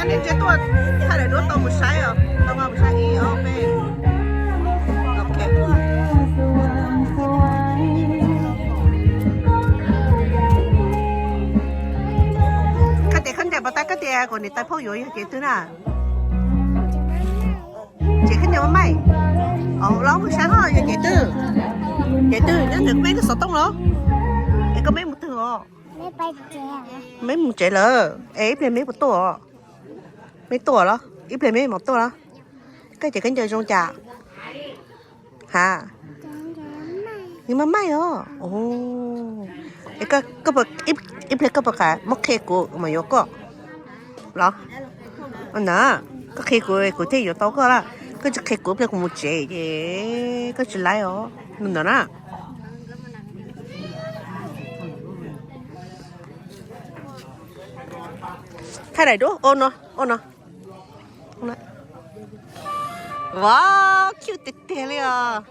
Niam ntsia tuaj, thaij daim duab tau mus saib os, tau mus saib ib ob peb. Koj tias khaub ncaws pos tab koj tias kuv niam tais phauj yuav yog cev twg na? Cev khaub ncaws maj maij. Los mus saib ho yog cev twg? Cev twg nyob ntawm peb lub xov tooj los? Es koj meb mus twg os? Meb mus tsev lawm es ib pliag meb puas tuaj os? Meb tuaj los ib pliag meb mam tuaj los. Koj cev khaub ncaws zoo cas? Ha, nws maj maij os. Ib pliag koj puas kam muab qhia kuv mas yuav koj los? Na, koj qhia kuv kuv thiaj yuav tau koj lawm. Koj tsis qhia kuv ib pliag kuv mus tsev ces koj tsis laib os. Ntawm na, thaij daim duab ua no, ua no. Wow, cute tiag tiag li os.